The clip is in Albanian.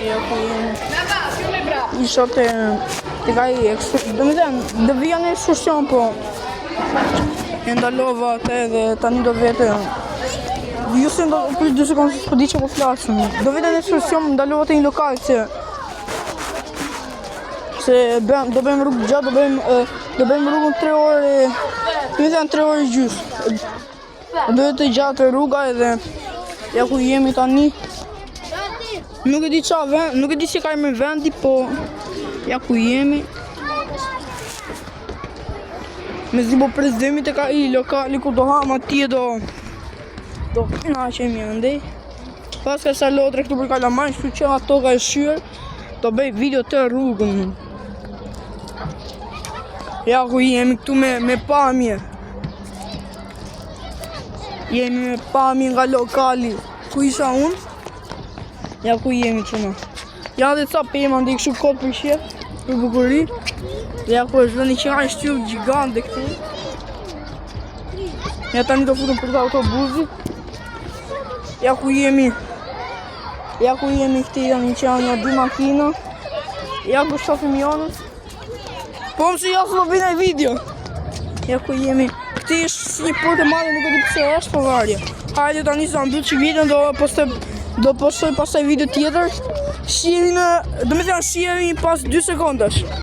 Ja ku jemi. Isha te tek ai ekskur- do me thënë, do vija në ekskursion, po e ndalova atë edhe tani do vete. Ju se do për 2 sekondë s'po di çfarë po flasim. Do vete në ekskursion, ndalova te një lokal se se bëm, do bëjmë rrugë gjatë, do bëjmë e, do bëjmë rrugën 3 orë, do me thënë 3 orë e gjysmë. Do jetë e gjatë rruga edhe ja ku jemi tani. Nuk e di qa vend, nuk e di si ka emrin vendi, po ja ku jemi. Me zi po prezdemi tek ai lokali ku do ham atje do do kënaqemi andej. Pas ka sa lodre këtu për kalamaj, kështu që nga toka e shqyer, do bëj video të rrugën. Ja ku jemi këtu me me pamje. Jemi me pamje nga lokali ku isha unë. Ja ku jemi çuna. Ja dhe ca pemë andej kështu kot për qef, për bukuri. Dhe ja ku është vendi që ka një shtyllë gjigante këtu. Ja tani do futëm për të autobusit. Ja ku jemi. Ja ku jemi këti tani që janë nga dy makina. Ja ku shohim Jonën. Po më si ja s'do bëj video. Ja ku jemi. Këti është si një portë e madhe, nuk e di pse është, po varje. Hajde tani sa mbyll që videon do postoj do postoj pastaj video tjetër. Shihemi në, do të thënë shihemi pas 2 sekondash.